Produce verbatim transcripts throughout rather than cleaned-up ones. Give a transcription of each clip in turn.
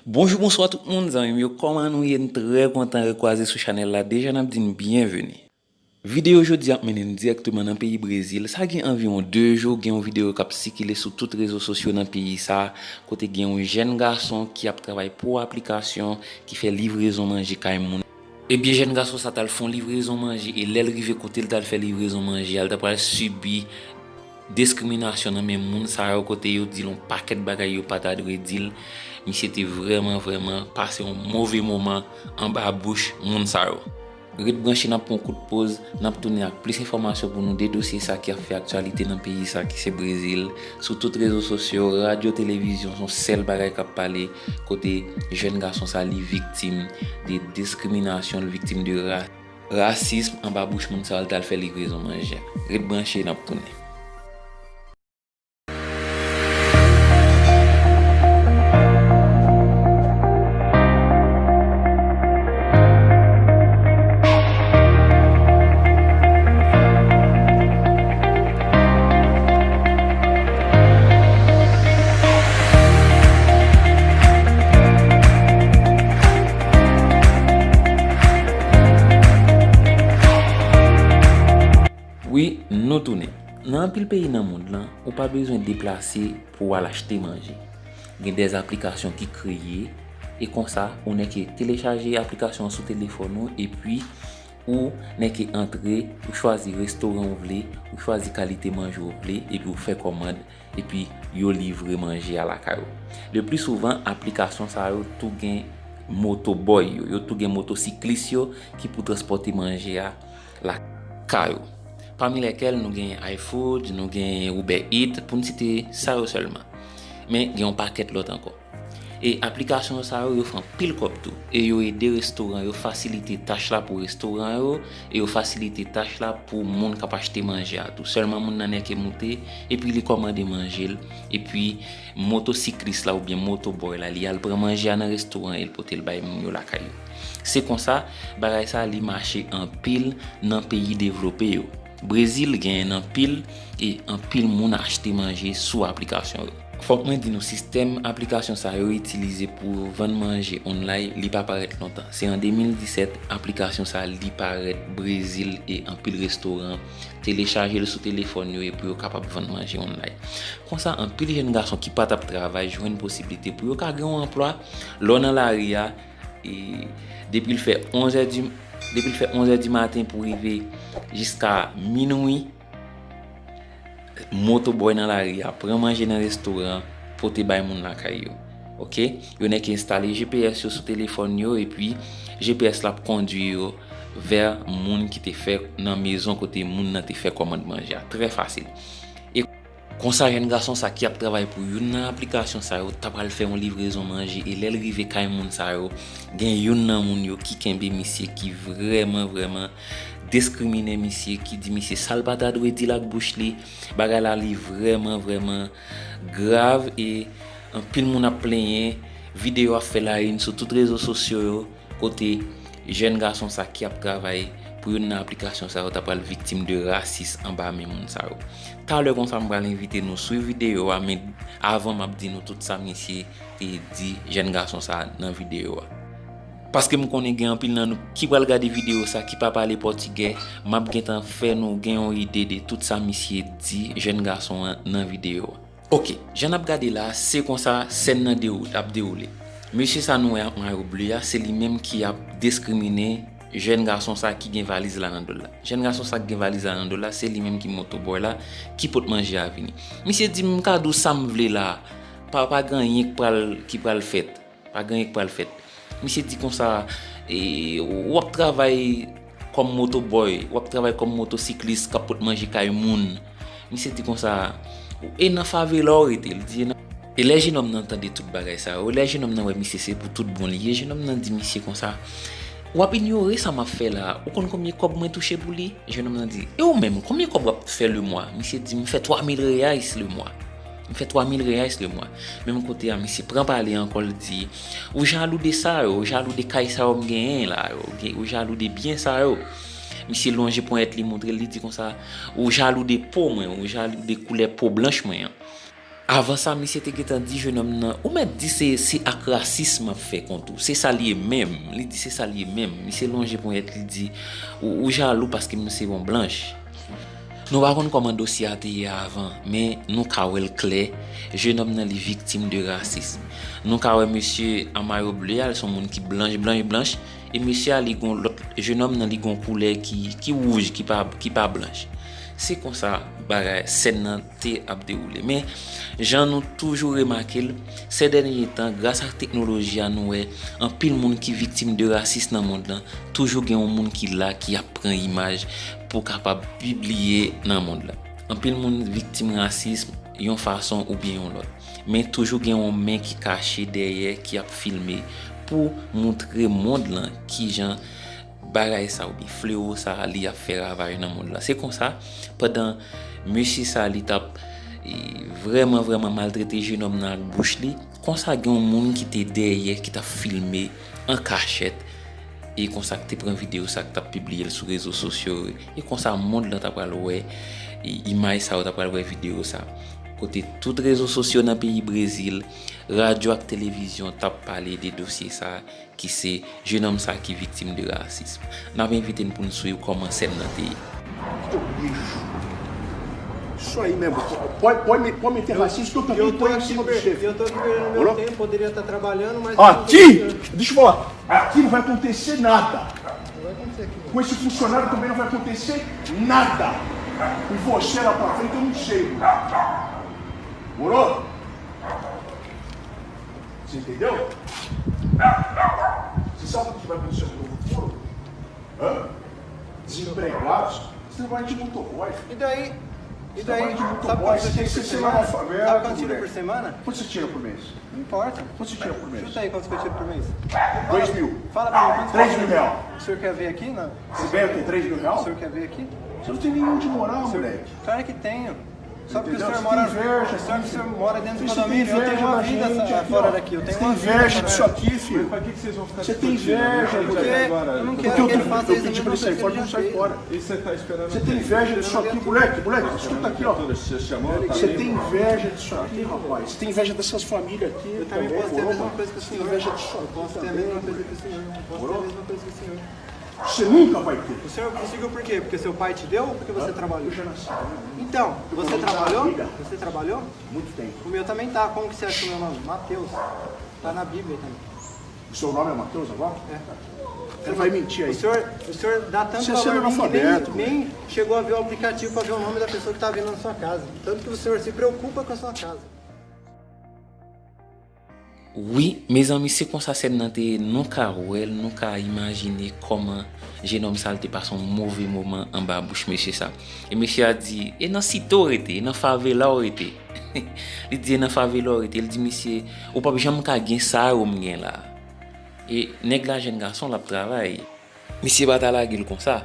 Bonjou, bonswa tout moun, zanmi m yo, kòman nou ye? N trè kontan rekwaze sou chanèl la. Deja n ap di n byenveni. Videyo jodi a ap mennen n dirèkteman nan peyi Brezil. Sa gen anviwon de jou, gen yon videyo k ap sikile sou tout rezo sosyo nan peyi sa, kote gen yon jèn gason ki ap travay pou aplikasyon ki fè livrezon manje kay moun. Ebyen, jèn gason sa t al fè yon livrezon manje, e lè l rive kote l t al fè livrezon manje a, l ta pral sibi diskriminasyon nan men moun sa yo, kote yo di l yon pakèt bagay yo pa ta dwe di l. Misye te vrèman, vrèman pase yon move moman anba bouch moun sa yo. Ret branche, n ap pran yon kout poz, n ap tounen ak plis enfòmasyon pou nou de dosye sa ki ap fè aktyalite nan peyi sa ki se Brezil. Sou tout rezo sosyo, radyo, televizyon, se yon sèl bagay k ap pale, kote jèn gason sa li viktim de diskriminasyon, li viktim de ra-, rasism anba bouch moun sa yo, l t al fè livrezon manje a. Ret branche, n ap tounen. Wi, nou tounen. Nan anpil peyi nan mond lan, ou pa bezwen deplase pou w al achte manje. Gen dè aplikasyon ki kreye, e konsa, ou nèke telechaje aplikasyon an sou telefòn ou, epi ou nèke antre, ou chwazi restoran ou vle, ou chwazi kalite manje ou vle, epi ou fè kòmand, epi yo livre manje a lakay ou. Le pli souvan, aplikasyon sa yo tou gen moto bòy yo, yo tou gen motosiklis yo ki pou transpòte manje a lakay ou. Pami lèkèl nou gen iFood, nou gen Uber Eats, pou n site sa yo sèlman. Men gen yon pakèt lòt ankò. E aplikasyon sa yo, yo fè anpil kòb tou. E yo ede restoran yo fasilite tach la pou restoran yo, e yo fasilite tach la pou moun k ap achte manje a tou. Sèlman moun nan nèke moute, epi li kòmande manje l, epi motosiklis la oubyen motobòy la, li al pran manje a nan restoran e l pote l bay moun yo lakay yo. Se konsa, bagay sa li mache anpil nan peyi devlope yo. Brezil genyen anpil, e anpil moun achte manje sou aplikasyon yo. Fòk mwen di nou, sistèm aplikasyon sa yo itilize pou vann manje online, li pa parèt lontan. Se an de mil disèt, aplikasyon sa li parèt Brezil, e anpil restoran telechaje l sou telefòn yo epi yo kapab vann manje online. Konsa, anpil jèn gason ki pa t ap travay jwenn posiblite pou yo ka gen yon anplwa. Lè w nan lari a, e depi l fè onz è di, depi l fè onz è di maten pou rive jiska minwi, motobòy nan lari a pran manje nan restoran, pote bay moun lakay yo. Oke? Yo nèke enstale G P S yo sou telefòn yo, epi G P S la ap kondwi yo vè moun ki te fè, nan mezon kote moun nan te fè kòmand manje a. Trè fasil. E konsa, jèn gason sa ki ap travay pou youn nan aplikasyon sa yo ta pral fè yon livrezon manje, e lè l rive kay moun sa yo, gen youn nan moun yo ki kenbe misye, ki vrèman, vrèman diskrimine misye, ki di misye sa l pa ta dwe di l ak bouch li. Bagay la li vrèman, vrèman grav, e anpil moun ap plenyen. Videyo ap fè la une sou tout rezo sosyo yo, kote jèn gason sa ki ap travay pou youn nan aplikasyon sa yo ta pral viktim de rasis anba men moun sa yo. Talè konsa, m pral envite nou swiv videyo a, men avan m ap di nou tout sa misye te di jèn gason sa nan videyo a. Paske m konnen gen anpil nan nou ki pral gade videyo sa ki pa pale pòtigè, m ap gentan fè nou gen yon ide de tout sa misye di jèn gason an nan videyo a. Oke, jan n ap gade la, se konsa sèn nan dewoule, ap dewoule. Mesye sa nou wè ak mayo ble a, se li menm ki ap diskrimine jèn gason sa ki gen valiz la nan do l la. Jèn gason sa ki gen valiz la nan do l la, se li menm ki motobòy la, ki pot manje a vini. Misye di, "M ka di w sa m vle la, pa, pa gen anyen k pral, ki pral fèt." Pa gen anyen k pral fèt. Misye di konsa, e, w ap travay kòm motobòy, w ap travay kòm motosiklis k ap pot manje kay moun. Misye di konsa, e nan favela w rete, li di e nan. E lè jenòm nan tande tout bagay sa yo, lè jenòm nan wè misye se pou tout bon li ye, jenòm nan di misye konsa, w ap inyore sa m ap fè la, ou konn konbyen kòb mwen touche pou li? Jenòm nan di, e ou menm, konbyen kòb w ap fè le mwa? Misye di, m fè twa mil reais le mwa. M fè twa mil reais le mwa. Menm kote a, misye pran pale ankò, l di, ou jalou de sa yo, ou jalou de kay sa yo m genyen la yo, ou jalou de byen sa yo. Misye lonje ponyèt li montre l, li di konsa, ou jalou de po mwen, ou jalou de koulè po blanch mwen an. Avan sa, misye te gentan di jenòm nan, ou mèt di se, se ak rasis m ap fè kont ou. Se sa l ye menm. Li di se sa l ye menm. Misye lonje ponyèt, li di, ou, ou jalou paske m se yon blanch. Nou pa konn kòman dosye a te ye avan, men nou ka wè l klè, jenòm nan li viktim de rasism. Nou ka wè mesye an mayo ble a, l se yon moun ki blanch, blanch, blanch, e mesye a li gon lòt, jenòm nan li gon koulè ki, ki wouj, ki pa, ki pa blanch. Se konsa bagay, sèn nan te ap dewoule. Men, jan nou toujou remake l, sè dènye tan, gras ak teknoloji a, nou wè anpil moun ki viktim de rasis nan mond lan, toujou gen yon moun ki la, ki ap pran imaj pou kapab pibliye nan mond lan. Anpil moun viktim rasism yon fason oubyen yon lòt. Men toujou gen yon men ki kache dèyè, ki ap filme pou moutre mond lan kijan bagay sa oubyen flewo sa li ap fè ravaj nan mond lan. Se konsa, pandan mesye sa li t ap, e, vrèman, vrèman maltrete jenòm nan ak bouch li, konsa gen yon moun ki te dèyè, ki t ap filme an kachèt, e konsa k te pran videyo sa k t ap pibliye l sou rezo sosyo yo, e konsa mond lan ta pral wè, e, imaj sa yo, ta pral wè videyo sa. Kote tout rezo sosyo nan peyi Brezil, radyo ak televizyon t ap pale de dosye sa, ki se jenòm sa ki viktim de rasism. N ap envite n pou n swiv kòman sèn nan te ye. Soyez même. Pode, pode, pode meter racista, eu também conheço uma do chefe. Eu tô aqui perdendo meu tempo, poderia estar trabalhando, mas... Aqui, deixa eu falar, aqui não vai acontecer nada. Com esse funcionário também não vai acontecer nada. E você lá pra frente eu não sei. Morou? Você entendeu? Você sabe o que vai acontecer com o futuro? Hã? Desempregados? Você trabalha de motoboy. E daí? E daí? Você trabalha de motoboy, você tem que ser lá na favela, moleque. Sabe quantos tiros por semana? Quanto você tira por mês? Não importa. Quanto você tira por mês? Chuta aí quantos que eu tiro por mês. Dois mil. Fala pra mim, quantos... Três mil real. O senhor quer ver aqui? Não. Você ganha o quê? Três mil real? O senhor quer ver aqui? Você não tem nenhum de morar, moleque. Claro que tenho. Só porque o senhor mora, só porque o senhor mora dentro do condomínio, eu tenho uma vida fora daqui, eu tenho uma vida fora daqui. Você tem inveja disso aqui, filho. Você tem inveja, moleque. Porque eu não quero que ele faça isso mesmo que ele fez. Você tem inveja disso aqui, moleque, moleque, escuta aqui, ó. Você tem inveja disso aqui, rapaz. Você tem inveja dessas famílias aqui também, moro, mano. Você tem inveja disso aqui também, moleque. Você nunca vai ter. O senhor conseguiu por quê? Porque seu pai te deu ou porque você trabalhou? Eu já nasci. Então, você trabalhou? Você trabalhou? Muito tempo. O meu também tá. Como que você acha o meu nome? Mateus. Tá na Bíblia também. O seu nome é Mateus agora? É. Você vai mentir aí. O senhor, o senhor dá tanto valor em mim que nem, nem chegou a ver o aplicativo pra ver o nome da pessoa que tá vindo na sua casa. Tanto que o senhor se preocupa com a sua casa. Wi, mezanmi, se konsa sèn nan te ye, nou ka wè l, nou ka imajine kòman jenòm sa l te pase yon move moman anba bouch mesye sa. E mesye a di, e nan site w rete, e nan favela w rete. Li di, e nan favela w rete, li di, mesye, ou p ap janm ka gen sa yo m gen la. E nèg la jèn gason, l ap travay. Misye pa ta lage l konsa.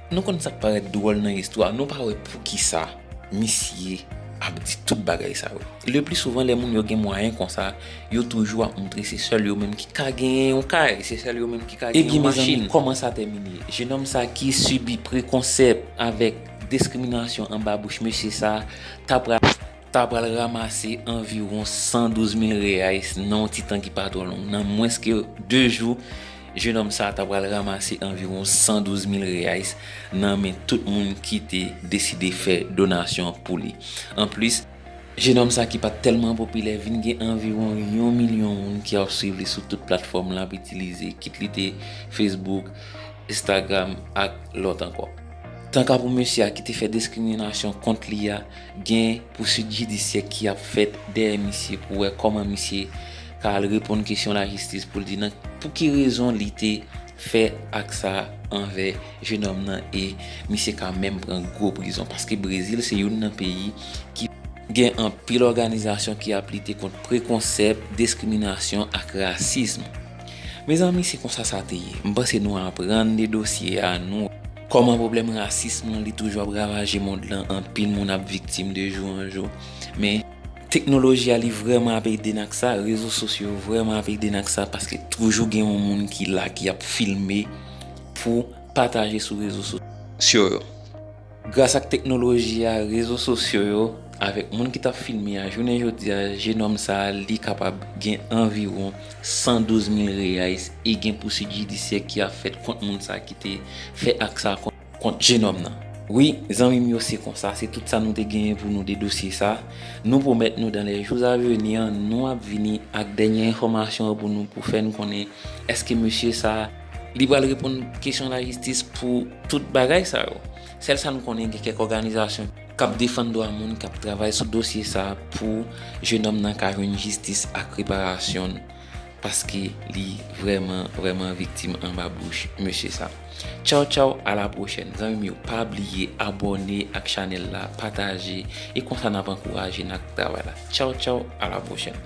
Nou konn sa k parèt dwòl nan istwa, nou pa wè poukisa misye ap di tout bagay sa yo. Le pli souvan, lè moun yo gen mwayen konsa, yo toujou ap montre se sèl yo menm ki ka genyen yon kay, se sèl yo menm ki ka genyen yon machin. Ebyen, mezanmi, kòman sa tèmine? Jenòm sa ki sibi prekonsèp avèk diskriminasyon anba bouch mesye sa, ta pral ta pral ranmase anviwon san douz mil reais nan yon ti tan ki pa twò long. Nan mwens ke de jou, jenòm sa ta pral ranmase anviwon san douz mil reais nan men tout moun ki te deside fè donasyon pou li. Anplis, jenòm sa ki pa t tèlman popilè vin gen anviwon yon milyon moun ki ap swiv li sou tout platfòm l ap itilize, kit li te Facebook, Instagram ak lòt ankò. Tanka pou mesye a ki te fè diskriminasyon kont li a, gen pouswit jidisyè ki ap fèt dèyè misye pou wè kòman misye ka al reponn kesyon lajistis pou l di nan pou ki rezon li te fè ak sa anvè jenòm nan e misye ka menm pran gwo prizon. Paske Brezil se youn nan peyi ki gen anpil òganizasyon ki ap lite kont prekonsèp, diskriminasyon ak rasism. Mezanmi, se konsa sa te ye. M panse nou aprann de dosye a, nou kòman pwoblèm rasism lan li toujou ap ravaje mond lan, anpil moun ap viktim de jou an jou. Men teknoloji a li vrèman ap ede n ak sa, rezo sosyo yo vrèman ap ede n ak sa, paske toujou gen yon moun ki la ki ap filme pou pataje sou rezo sosyo yo. Gras ak teknoloji a, rezo sosyo yo, Avèk moun ki t ap filme a, jounen jodi a, jenòm sa a, li kapab gen anviwon san douz mil reais e gen pousuit jidisyè ki ap fèt kont moun sa a ki te fè ak sa a kont, kont jenòm nan. Wi, zanmi m yo, se konsa, se tout sa nou te genyen pou nou de dosye sa a. Nou pwomèt nou, dans les jours à venir, nou ap vini ak dènye enfòmasyon yo pou nou, pou fè n konnen èske mesye sa a, li pral reponn kesyon lajistis pou tout bagay sa yo. Sèl sa nou konnen, gen kèk òganizasyon k ap defann dwa moun k ap travay sou dosye sa a pou jenòm nan ka jwenn jistis ak reparasyon l, paske li vrèman, vrèman viktim anba bouch mesye sa. Tchaw, tchaw, à la prochaine. Zanmi m yo, pa bliye abòne ak chanèl la, pataje, e konsa n ap ankouraje n ak travay la. Tchaw, tchaw, à la prochaine.